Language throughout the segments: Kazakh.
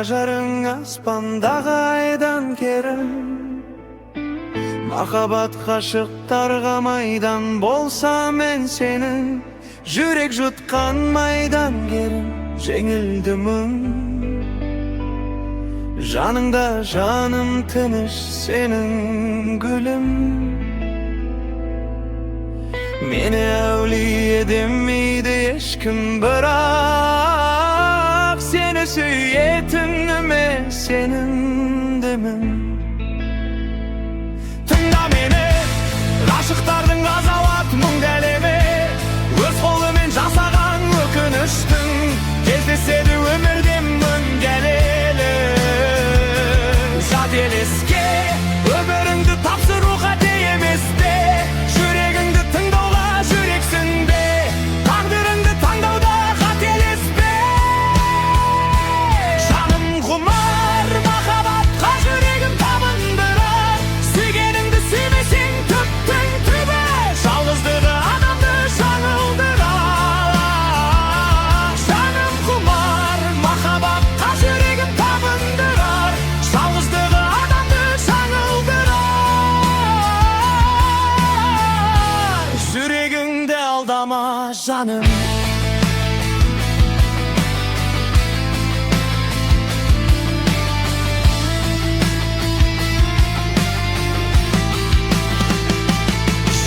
Ажарың аспандағы айдан керім. Махаббат ғашықтарға майдан болса, мен сенің жүрек жұтқан майдангерім. Жеңілдімін жаныңда, жаным тыныш сенің, гүлім. Мені әулие демейді ешкім, бірақ сені сүйетініме сенімдімін. Тыңда мені, ғашықтардың ғазауат мұңды әлемі, өз қолымен жасаған өкініштің кездеседі өмірде мың дәлелі. Жат елеске өміріңді тапсыру қате емес пе? Жүрегіңді тыңдауға жүрексінбе, тағдырыңды таңдауда қателеспе. Жаным құмар махаббатқа жүрегім табындырар. Сүйгеніңді сүймесең, түптің түбі жалғыздығы адамды жаңылдырар. Жаным құмар махаббатқа жүрегім табындырар, жалғыздығы адамды жаңылдырар. Жүрегіңді алдама, жаным.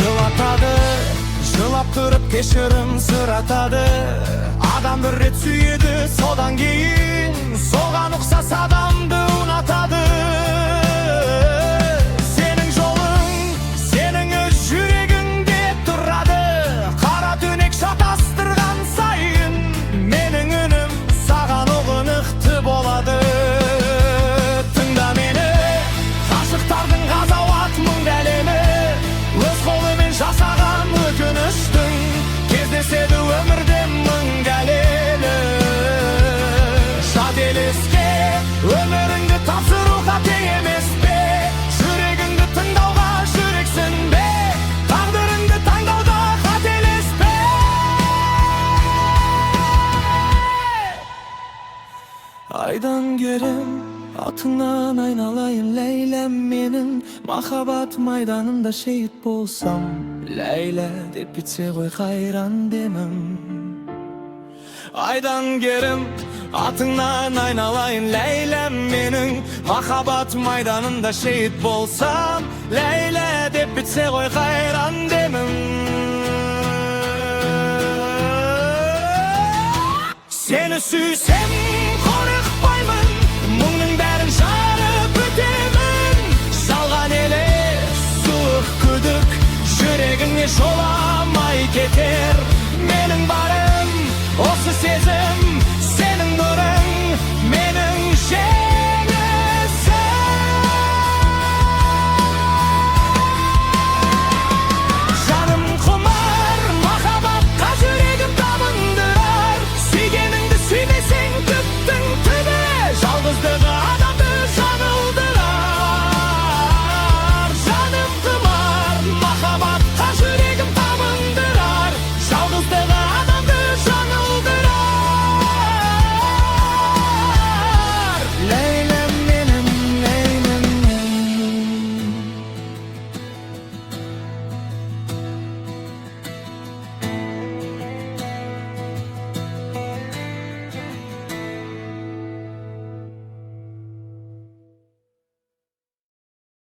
Жылатады, жылап тұрып кешірім сұратады. Адам бір рет сүйеді, содан кейін соған ұқсас адамды ұнатады. Сенің жолың сенің өз жүрегіңде тұрады. Қара түнек шатастырған сайын менің үнім саған ұғынықты болады. Тыңда мені, ғашықтардың ғазауат мұңды әлемі, өз қолымен жасаған өкініштің кездеседі өмірде мың дәлелі. Жат елеске өміріңді тапсыру қате емес пе? Жүрегіңді тыңдауға жүрексінбе, тағдырыңды таңдауда қателеспе. Айдангерім, атыңнан айналайын, Ләйләм менің. Махаббат майданында шейіт болсам, Ләйлә деп бітсе ғой қайран демім. Айдангерім, атыңнан айналайын, Ләйләм менің. Махаббат майданында шейіт болсам, Ләйлә деп бітсе ғой қайран демім. Сені сүйсем, қорықпаймын, мұңның бәрін жарып өтемін. Жалған елес, суық күдік жүрегіңе жоламай кетер. Менің барым осы сезім.